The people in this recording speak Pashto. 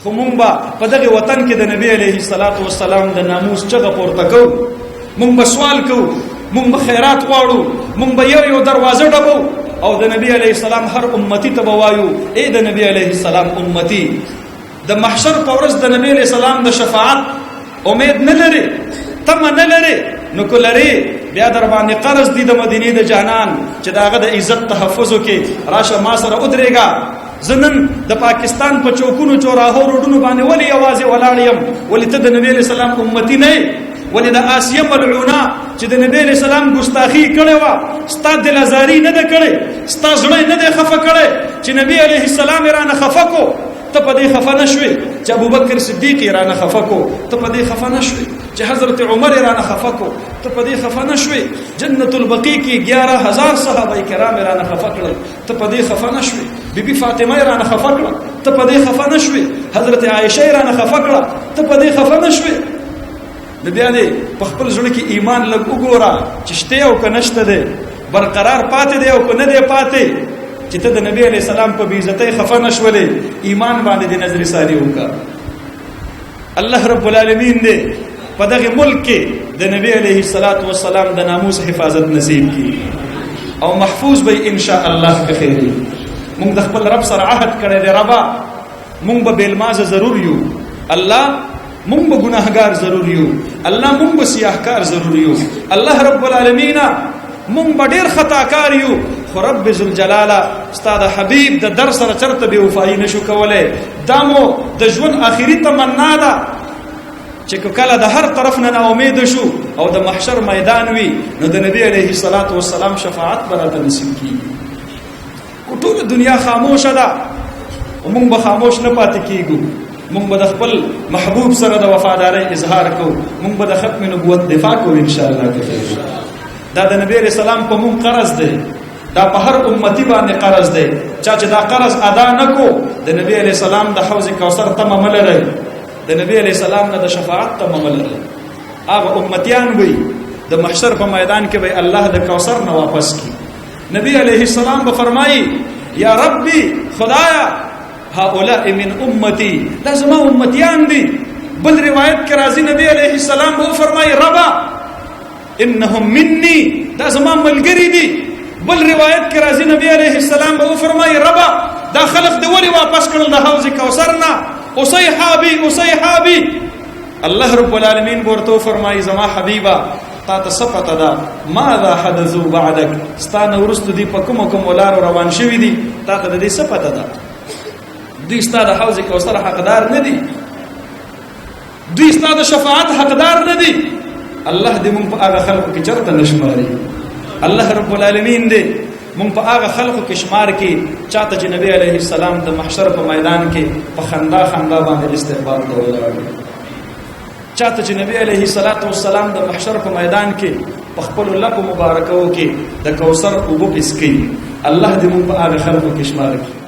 خو مونږ به په دغه وطن کې د نبی علیه الصلاۃ والسلام د ناموس چغه پورته کوو. مونږ به سوال کوو، مونږ به خیرات غواړو، مونږ به یو یو دروازه ډبو او د نبی علیه السلام هر امتی ته به وایو، ای د نبی علیه السلام امتی، د محشر په ورځ د نبی علیه السلام د شفاعت امید نه لري، تمه نه لري، نو که لري بیا در باندې قرض دی د مدینې د جانان چې د هغه د عزت تحفظ وکړي، راشه ما سره ودرېږه. زه نن د پاکستان په چوکونو چوراهو روډونو باندې ولې یوازې ولاړ یم؟ ولې ته د نبی علیه السلام امتی نه یې؟ ولې د آسیه ملعونه چې د نبی علیه السلام ګستاخي کړې وه ستا دل ازاري نه ده کړې، ستا زړه یې نه دی خفه کړی چې نبی علیه السلام یې رانه خفه کو، ته په دې خفه نه شوې چې ابوبکر صدیق یې رانه خفه کو، ته په دې خفه نه شوې چې حضرت عمر یې رانه خفه کو، ته په دې خفه نه شوې جنت البقیع کې 11,000 صحابه کرام یې رانه خفه کړل، ته په دې خفه نه شوې بیبي فاطمه یې رانه خفه کړه، ته په دې خفه نه شوې حضرت عایشه یې رانه خفه کړه، ته په دې خفه نه شوې. نو بیا دې په خپل زړه کې ایمان لږ وګوره چې شته او که نشته دی، برقرار پاتې دی او که نه دی پاتې، چې ته د نبی علیه السلام په بې عزتۍ خفه نه شولې، ایمان باندې دې نظر ثاني وکړه. الله رب العالمین دې په دغه ملک کې د نبی علیه الصلاۃ والسلام د ناموس حفاظت نصیب کړي او محفوظ به ان شاء الله که خیر وي. مونږ د خپل رب سره عهد کړی دی، ربا مونږ به بېلمازه ضرور یو، الله مونږ به ګناهګار ضرور یو، الله مونږ به سیاهکار ضرور یو، الله رب العالمین مونږ به ډېر خطاکار یو، خو رب ذوالجلال ستا د حبیب د در سره چرته بې وفایي نشو کولی. دا مو د ژوند آخري تمنا ده چې کله د هر طرف نه ناامید شو او د محشر میدان وي، نو د نبی علیه الصلاۃ والسلام شفاعت به راته نصیب کیږي. کو ټوله دنیا خاموشه ده او مونږ به خاموش نه پاتې کیږو، مونږ به د خپل محبوب سره د وفادارۍ اظهار کوو، مونږ به د ختم نبوت دفاع کوو ان شاء الله. دا د نبی علیه السلام په مونږ قرض دی، دا په هر امتی باندې قرض دی. چا چې دا قرض ادا نکو د نبی علیه السلام د حوض کوثر تمه مه لرئ، د نبی علیه السلام نه د شفاعت تمه مه لرئ. هغه امتیان وي د محشر په میدان کې به الله د کوثر نه واپس کی. نبی علیه السلام به فرمایي، یا ربي خدایا هؤلاء من امتی، دا زما امتیان دي. بل روایت کې راځي نبی علیه السلام به فرمایي، ربا انهم مني، دا زما ملګری دي. بل روایت کې راځي نبی علیه السلام به فرمایي، ربا دا خلق دی ولې واپس کړل د حوض کوثر نه، اصیحابي اصیحابي. الله رب العالمین ورته فرمایي، زما حبیبا تا ته څه پته ده ماذا حدثوا بعدک، ستا نه وروسته دوی په کومو کومو لارو روان شوي دي، تا ته د دې څه پته ده؟ دوی ستا د حوض کوثر حقدار نه دي، دوی ستا د شفاعت حقدار نه دي. الله دې مونږ په هغه خلکو کې چرته نشماري. الله رب العالمین دې مونږ په هغه خلکو کې شمار کې چاته چې نبی علیه السلام د محشر په میدان کې په خندا خندا باندې استقبال ته ولاړ، چاته چې نبی علیه الصلاۃ والسلام د محشر په میدان کې په خپل لپو مبارکو کې د کوثر اوبه پیسکي. الله دې مونږ په هغه خلکو کې شمار کړي.